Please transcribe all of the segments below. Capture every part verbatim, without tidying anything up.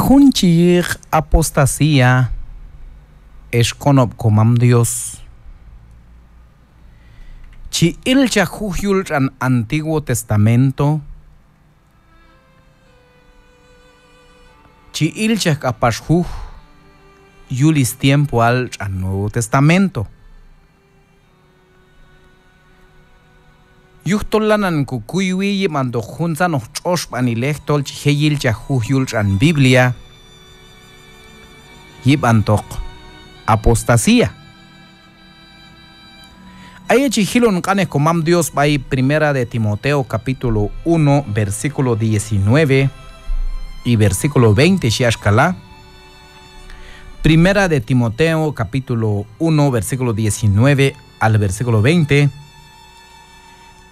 Jun chi yiq apostasía, ex konob' Komam Dios. Chi ilchaj juj yul tx'an Antiguo Testamento, chi ilchaj k'apax juj yul stiempoal tx'an Nuevo Testamento. Yujtol lanan kokuywi yib'antoq juntzanoq tx'oxb'anilej tol chi je' yilchaj juj yul tx'an Biblia yib'antoq apostasía. A yet chi jilon q'anej Komam Dios b'ay Primera de Timoteo capítulo uno, versículo diecinueve y versículo veinte, xhi axka la. Primera de Timoteo capítulo uno, versículo diecinueve al versículo veinte.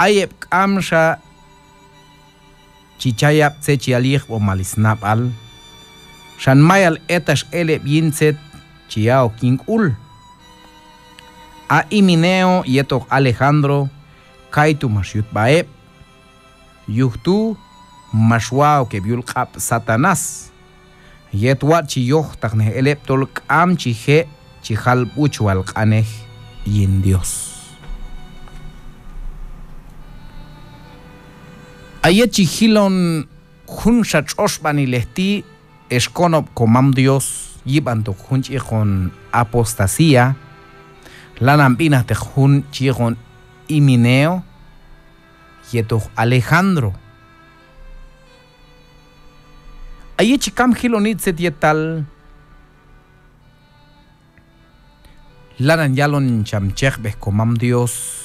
Ay heb' k'amxa chi cha' yab' tzet chi yal yiqb'omal snab'al, xan mayal etax el heb' yin tzet chi ya'ok yin k'ul. A Himeneo yetoq Alejandro, kaytu' max yut sb'a heb', yuj tu' max wa'ok heb' yul q'ab' Satanás. Yet watx' chi yojtaqnej el heb' tol k'am chi je' chi jal b'uchwal q'anej yin Dios. A yet chi jilon junxa tx'oxb'anilej ti', ex konob' Komam Dios, yib'antoq jun chi iqon apostasía, lanan b'inajteq jun chi iqon Himeneo yetoq Alejandro. A yet chi kam jiloni tzet yetal lanan yalon cham chekb'ej Komam Dios,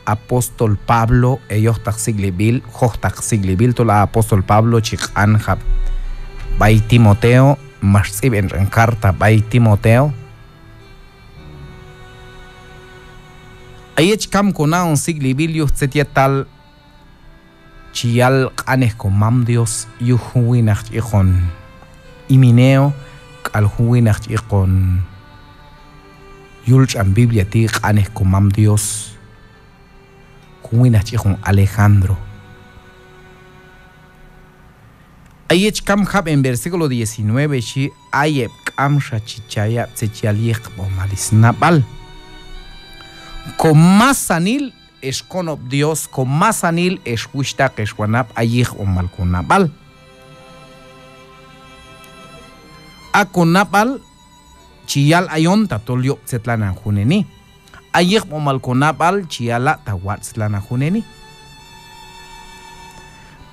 apóstol Pablo, heyojtaq sik'lib'il, jojtaq sik'lib'il, tol a apóstol Pablo chi q'anjab' b'ay Timoteo, max tz'ib'en tx'an carta b'ay Timoteo. A yet chi kam kona'on sik'lib'il yuj tzet yetal chi yal q'anej Komam Dios yuj jun winaq chi iqon Himeneo k'al jun winaq chi iqon, yul tx'an Biblia ti' q'anej Komam Dios, jun winaq chi iqon Alejandro. A yet chi kam jab'en versículo diecinueve xhi: Ay heb' k'amxa chi cha' yab' tzet chi yal yiqb'omal snab'al. Komasanil ex konob' Dios, komasanil ex wuxhtaq ex wanab', ay yiqb'omal konab'al. A konab'al chi yal ayon ta tol yob' tzet lanan juneni. A yiqb'omal konab'al chi yala' ta watx' tzet lanan juneni.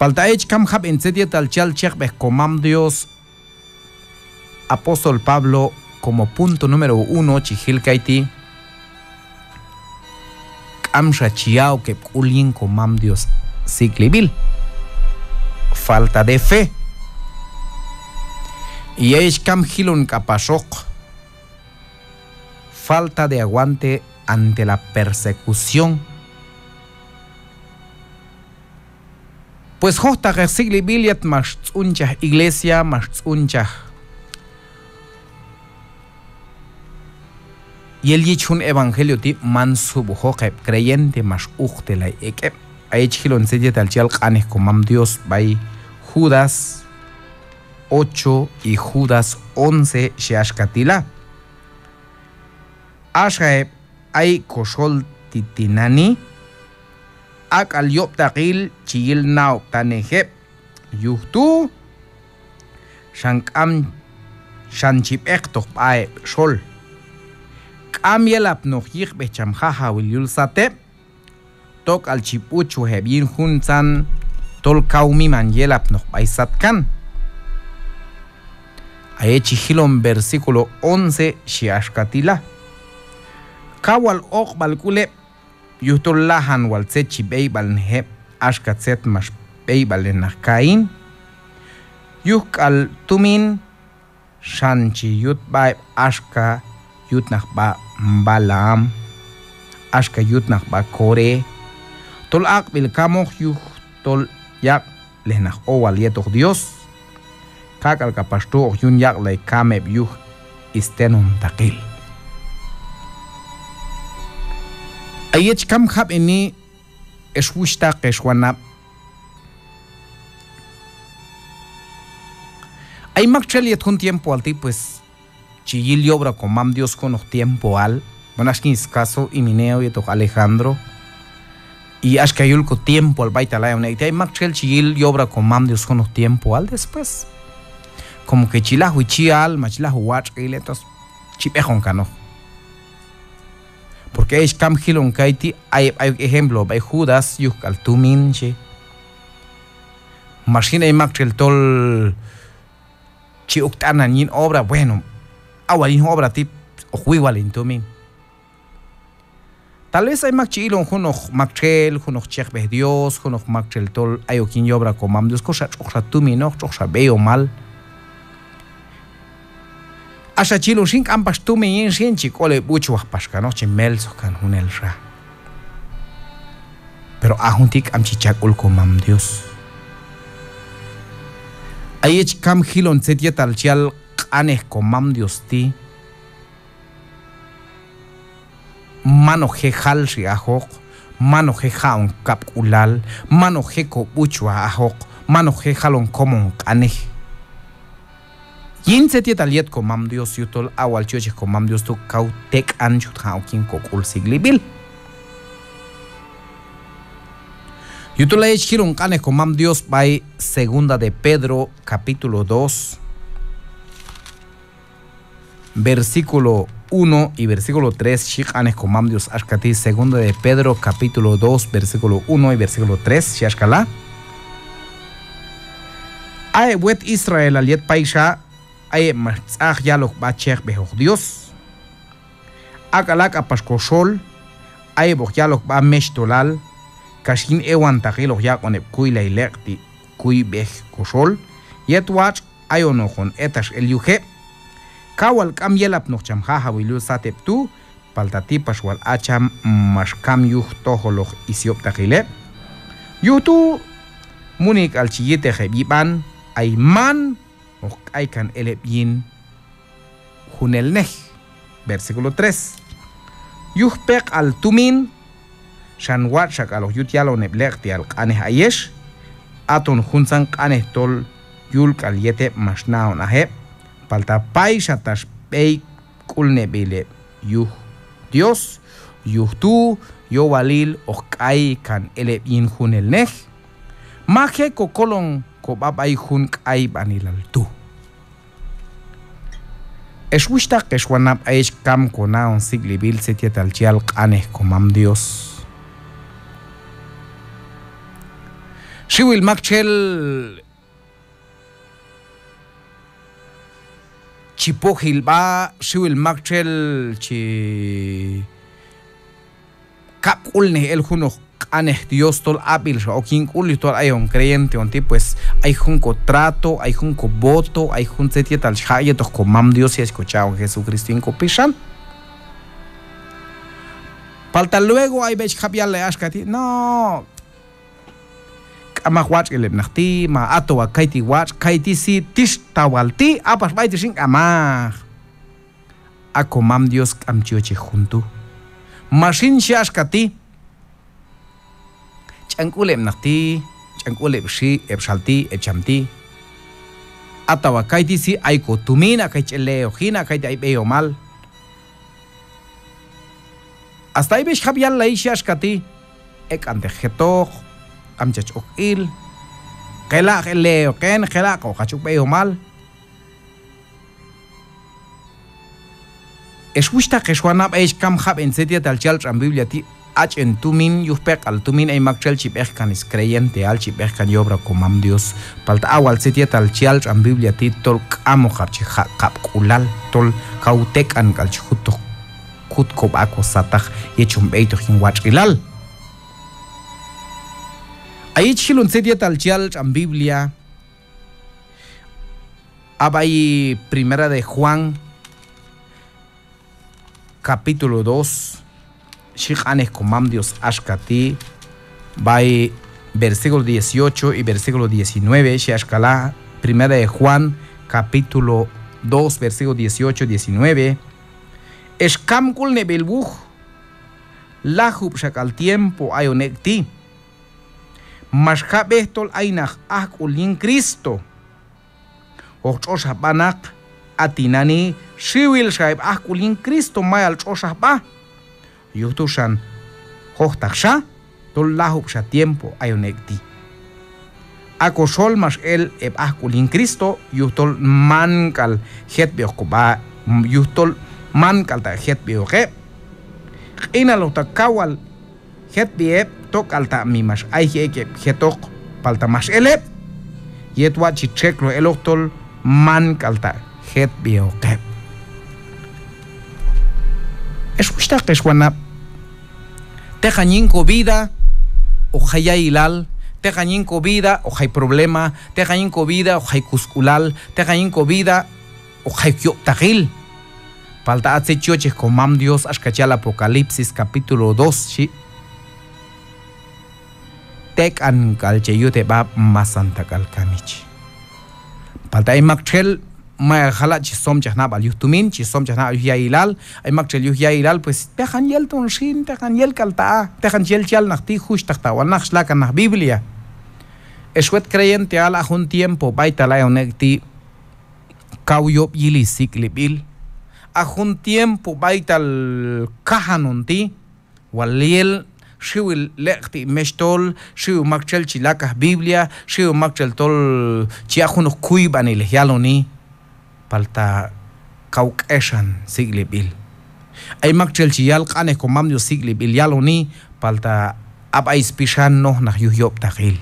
Palta a yet chi kam jab'en tzet yetal chi yal chekb'ej Komam Dios, apóstol Pablo, como punto número uno chi jil kayti': k'amxa chi ya'ok heb' k'ul yin Komam Dios sik'lib'il. Falta de fe. Y a yet chi kam jilon k'apaxoq: falta de aguante ante la persecución. Pues jojtaqej sik'lib'il yet max tz'unchaj iglesia, max tz'unchaj yel yich jun evangelio ti', man sub'ojoq heb' creyente, max uqtelay ek' heb'. A yet chi jilon tzet yetal chi yal q'anej Komam Dios b'ay Judas ocho y Judas once, xhi axka ti' la: Axa heb' ay koxol ti' tinani', ak'al yob'taqil chi yil na'ob'tanej heb', yuj tu' xan k'am, xan chi b'eqtoq sb'a heb' xol. K'am yelapnoq yiqb'ej cham Jajawil yul sat heb', tok'al chi b'uchwej heb' yin juntzan tol kaw miman yelapnoq b'ay satkan. A yet chi jilon versículo once, xhi axka ti' la: Kaw wal oq'b'al k'ul heb', yujtol lajan wal tzet chi b'eyb'alnej heb', axka tzet max b'eyb'alnej naq Caín. Yuj k'al tumin xan chi yut sb'a heb' axka yut naq sb'a Balaam, axka yut naq sb'a Coré, tol aq'b'il kamoq yujtol yaq' lej naq owal yetoq Dios, kak'al k'apax tu' hoq yun yaq'lay kam heb' yuj stenomtaqil. A yet chi kam jab'eni, ex wuxhtaq ex wanab', Ay maktxel yet jun tiempoal ti', pues, chi yil yobra komam Dios junoq tiempoal, bueno, axka yin scaso Himeneo yetoq Alejandro, y axka yul kotiempoal b'aytal ayon ek' ti', ay maktxel chi yil yobra komam Dios junoq tiempoal, después como que chi lajwi chi'al ma chi lajwi watx'il, entonces chi b'ejon kanoq. Porque ay ex kam jilon kayti', ay heb' ayok ejemplo b'ay Judas, yuj k'al tumin xhi. Ma xin ay maktxel tol chi ok t'anan yin obra, bueno, a wal yin obra ti' hoq wi wal hin tumin. Tal vez ay mak chi ilon junoq maktxel, junoq chekb'ej Dios, junoq maktxel tol ayok yin yobra komam Dios, koxa tx'oqxa tuminoq, tx'oqxa b'eyomal. Axa chi ilon xin k'am pax tumin yin xin, chi k'ol heb' uchwaj pax kanoq, chi meltzoj kan junelxa. Pero a jun ti' k'am chi cha sk'ul komam Dios. Ay ex kam jilon tzet yetal chi yal q'anej komam Dios ti'. Man hoq je' jal xin ajoq, man hoq je' jaq'on kab'k'ulal, man hoq je' kob'uchwaj ajoq, man hoq je' jalon komon q'anej. Yin tzet yetal yet komam Dios, yujtol a wal chi yochej komam Dios tu' kaw tek'an chut jan ok yin kok'ul sik'lib'il. Yujtol ay ex jilon q'anej komam Dios b'ay Segunda de Pedro, capítulo dos, versículo uno y versículo tres, xhi q'anej komam Dios axka ti', Segunda de Pedro, capítulo dos, versículo uno y versículo tres, xhi axka la': A heb' wet Israelal yet payxa, a heb' max tz'aj yalok sb'a chekb'ejoq Dios. Ak'ala' k'apax koxol, a heb' hoq yalok sb'a mexhtolal, kax yin ewantaqil hoq yaq'on heb' kuylay leq'ti' kuyb'ej koxol, yet watx' ayon hoqon etax el yuj heb'. Kaw wal k'am yelapnoq cham Jajawil yul sat heb' tu', palta ti' pax wal a cham max kam yuj tojoloq isyob'taqil heb'. Yuj tu', muni k'al chi yitej heb' yib'an, ay man hoq k'aykan el heb' yin junelnej. Versículo tres. Yuj peq'al tumin, xan watx' xa k'al hoq yut yalon heb' leq'ti'al q'anej ayex, aton juntzan q'anej tol yul k'al yet heb' max naon aj heb', palta payxa tax b'eyk'ulneb'il heb' yuj Dios, yuj tu' yowalil hoq k'aykan el heb' yin junelnej. Maj je' kokolon kob'a b'ay jun k'ayb'anilal tu'. Ex wuxhtaq, ex wanab', ayex kam konaon sik'lib'il tzet yetal chi yal q'anej komam Dios. Xiwil maktxel chi pojil sb'a, xiwil maktxel chi kab'k'ulnej el junoq q'anej Dios tol ab'il xa ok yin k'ul, yujtol ayon creyente on ti', pues, ay jun kotrato, ay jun kovoto, ay jun tzet yetal chi jaq' yetoq komam Dios yet chi kocha'on Jesucristo yin kopixan. Palta luego ay b'ay chi jab' yallay axka ti': No, k'amaq watx'il heb' naq ti', ma ato wal kayti' watx', kayti' si tixtawal ti', a pax b'ay ti' xin k'amaq. A komam Dios k'am chi yochej jun tu'. Ma xin xhi axka ti': Ch'an k'ul heb' naq ti', ch'an k'ul heb' xhi, heb' xal ti', heb' cham ti'. Ato wal kayti' si ay kotumin, a kayti' ch'el le'oq yin, a kayti' ay b'eyomal. Hasta ay b'ay chi jab' yallay xhi axka ti': Ek'anteq jetoq, k'am chach ok il, q'elaq el le'oq yin, q'elaq hoqach ok b'eyomal. Ex wuxhtaq, ex wanab', ayex kam jab'en tzet yetal chi yal tx'an Biblia ti', a ch'en tumin, yuj peq'al tumin, ay maktxel chi b'eqkan screyenteal, chi b'eqkan yobra komam Dios. Palta a wal tzet yetal chi yal tx'an Biblia ti' tol k'amoqab' chi jaq' kab'k'ulal, tol kaw tek'an k'al chi juttoq kut kob'a kosataq yet chon b'eytoq yin watx'ilal. Ayex jilon tzet yetal chi yal tx'an Biblia, a b'ay Primera de Juan, capítulo dos, xhi q'anej komam Dios axka ti', b'ay versículo dieciocho y versículo diecinueve, xhi axka la', Primera de Juan, capítulo dos, versículo dieciocho, diecinueve: Ex kamk'ulneb'il wuj, lajub' xa k'al tiempo ayon ek' ti', max jab'ej tol ay naq ajk'ul yin Cristo. hoq tx'oxaj b'a naq, a tinani' xiwil xa heb' ajk'ul yin Cristo mayal tx'oxaj b'a. Yuj tu' xan jojtaq xa tol lajub' xa tiempo ayon ek' ti'. A ko xol max el heb' ajk'ul yin Cristo yujtol man k'al jetb'ihoq ko b'a, yujtol man k'al ta' jetb'ihoq heb'. Q'inaloq ta kaw wal jetb'i heb' tok'al ta' mi max ayji ek' heb' jetoq, palta max el heb' yet watx' chi txekloj eloq tol man k'al ta' jetb'ihoq heb'. Ex wuxhtaq, ex wanab', teqan yin ko vida hoq jay ya'ilal, teqan yin ko vida hoq jay problema, teqan yin ko vida hoq jay kusk'ulal, teqan yin ko vida hoq jay ok yob'taqil. Palta a tzet chi yochej komam Dios axka chi yal Apocalipsis capítulo dos xhi: Tek'an k'al che yut heb'a masanta k'al kami, xhi. Palta ay maktxel mayal jala' chi somchaj nab'al yuj tumin, chi somchaj nab'al yuj ya'ilal, ay maktxel yuj ya'ilal, pues, teqan yel ton xin, teqan yel k'al ta' a, teqan chi yel chi yal naq ti', juxhtaq ta' wal naq, xlakan naq Biblia. Ex wet creyenteal, a jun tiempo b'aytal ayon ek' ti' kaw yob' yili sik'lib'il. A jun tiempo b'aytal kajan on ti', wal yel xiwil leq'ti' mexhtol, xiwil maktxel chi lakaj Biblia, xiwil maktxel tol chi yaq' junoq kuyb'anilej yaloni, palta kaw k'exan sik'lib'il. Ay maktxel chi yal q'anej komam Dios sik'lib'il yaloni, palta a b'ay spixan nojnaq yuj yob'taqil.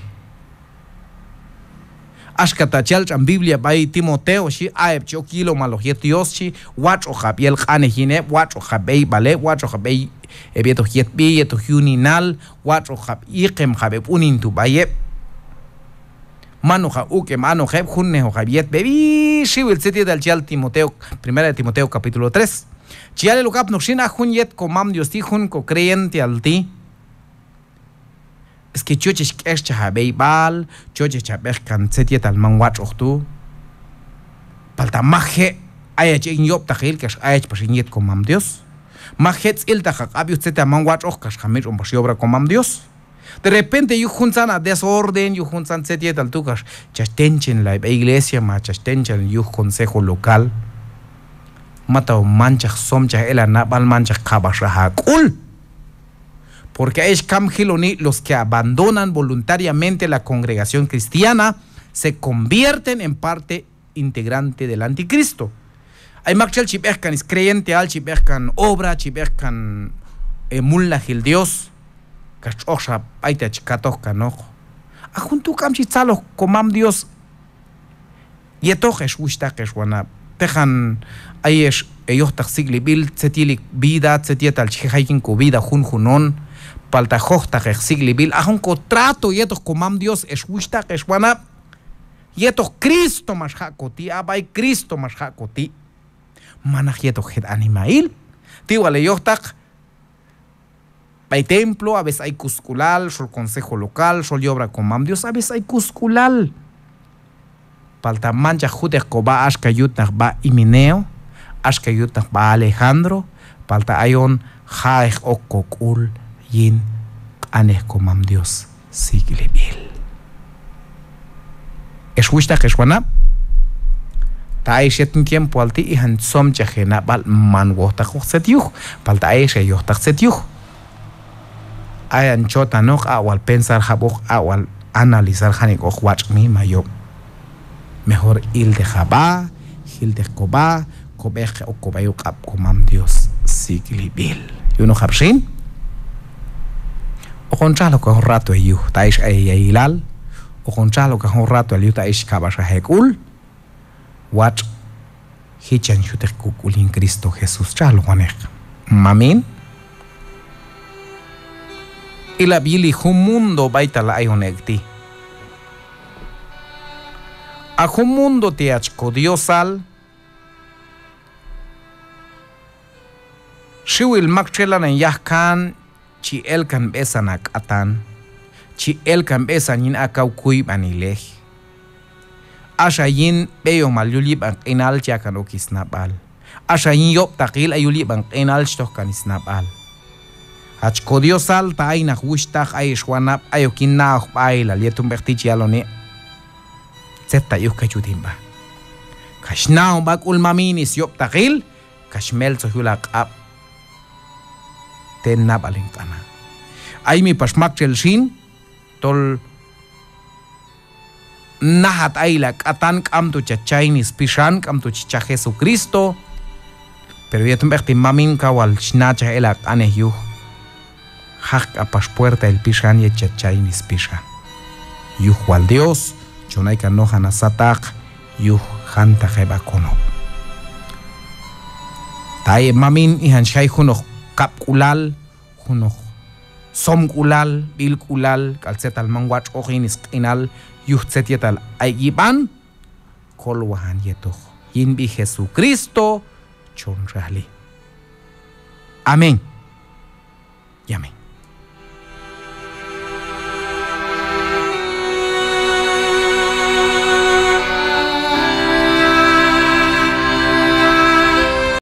Axka ta' chi yal tx'an Biblia b'ay Timoteo, xhi, a heb' chi ok yilomaloq yet Dios, xhi, watx'oqab' yel q'anej yin heb', watx'oqab' b'eyb'al heb', watx'oqab' b'ey heb' yetoq yetb'i, yetoq yuninal, watx'oqab' iqemqab' heb' unin tu' b'ay heb'. Manoqab' uk'em anoq heb', junnejoqab' yetb'i heb', xiwil tzet yetal chi yal Timoteo, Primera de Timoteo capítulo tres. Chi yal el ok apnoq xin, a jun yet komam Dios ti', jun ko creyenteal ti', es que chi yochej k'exchaj ha b'eyb'al, chi yochej cha b'eqkan tzet yetal man watx'oq tu'. Palta maj je' ayach ek' yin yob'taqil kax ayach pax ek' yin yet komam Dios. Maj je' tz'iltaq ha q'ab' yuj tzet yetal man watx'oq kax ha mitx'on pax yobra komam Dios. De repente yuj juntzan ha desorden, yuj juntzan tzet yetal tu' kax chach tenchenlay b'ay iglesia ma chach tenchenlay yuj consejo local. Mataw manchaq somchaj el ha nab'al, manchaq kab'axaj ha k'ul. Porque ayex kam jiloni, los que abandonan voluntariamente la congregación cristiana se convierten en parte integrante del anticristo. Ay maktxel chi b'eqkan screyenteal, chi b'eqkan obra, chi b'eqkan, eh, mulnajil Dios, kax tx'oqxa b'aytal chi katojkanoq. A jun tu' k'am chi tzaloj komam Dios yetoq, ex wuxhtaq, ex wanab'. Teqan ayex heyojtaq sik'lib'il tzet yili vida, tzet yetal chi je' jay yin ko vida junjun on. Palta jojtaqeq sik'lib'il, a jun ko trato yetoq komam Dios, ex wuxhtaq, ex wanab'. Yetoq Cristo max jaq' ko ti', a b'ay Cristo max jaq' ko ti'. Manaq yetoq jet animahil. Ti wal heyojtaq b'ay templo, a veces ay kusk'ulal, xol consejo local, xol yobra komam Dios, a veces ay kusk'ulal. Palta manchaq jutej ko b'a axka yut naq b'a Himeneo, axka yut naq b'a Alejandro, palta ayon ja'eq ok ko k'ul yin q'anej komam Dios sik'lib'il. Ex wuxhtaq, ex wanab', ta ayex yet yin tiempoal ti' ijan somchaj henab'al, man wojtaqoq tzet yuj, palta ayex heyojtaq tzet yuj. Ayan chotanoq, a wal pensar jab'oq, a wal analizar janik'oq watx' mi ma yob'. Mejor iltej ha b'a, jiltej ko b'a, kob'eq ok kob'a yul q'ab' komam Dios sik'lib'il. Yunoqab' xin. Hoqon txajloj kan jun rato heyuj ta ayex ay heyayilal. Hoqon txajloj kan jun rato heyuj ta ayex kab'axaj hek'ul. Watx' jichan yutej kok'ul yin Cristo Jesús. Txajloj waneq. Mamin. Ilab' yili jun mundo b'aytal ayon ek' ti'. A jun mundo ti' hach ko Diosal, xiwil maktxel lanan yajkan chi elkan b'esan ha k'atan, chi elkan b'esan yin a kaw kuyb'anilej. Axa yin b'eyomal yul yib'an q'inal chi yaq'kan ok snab'al. Axa yin yob'taqil a yul yib'an q'inal chi tojkan snab'al. Hach ko Diosal, ta ay naq wuxhtaq, ayex wanab', ayok yin na'ojb'ailal yet jun b'eq ti' chi yaloni: Tzet ta yuj kay chut hin b'a. Kax naon b'a sk'ul mamin syob'taqil, kax meltzoj yul haq'ab' te nab'al hin q'ana'. Ay mi pax maktxel xin tol najat ayil hak'atan, k'amto chach cha yin spixan, k'amto chi cha Jesucristo. Pero yet jun b'eqti' mamin kaw wal chi nachaj el haq'anej yuj. Jaq k'apax puertail pixan yet chach cha yin spixan. Yuj wal Dios chon ay kan nojan hasataq yuj jantaq heb' hakonob'. Ta ay heb' mamin ijan chi jay junoq kab'k'ulal, junoq somk'ulal, b'ilk'ulal k'al tzetal man watx'oq yin sq'inal yuj tzet yetal ay yib'an, kolwajan yetoq yin sb'i Jesucristo chon txajli. Amén y amén.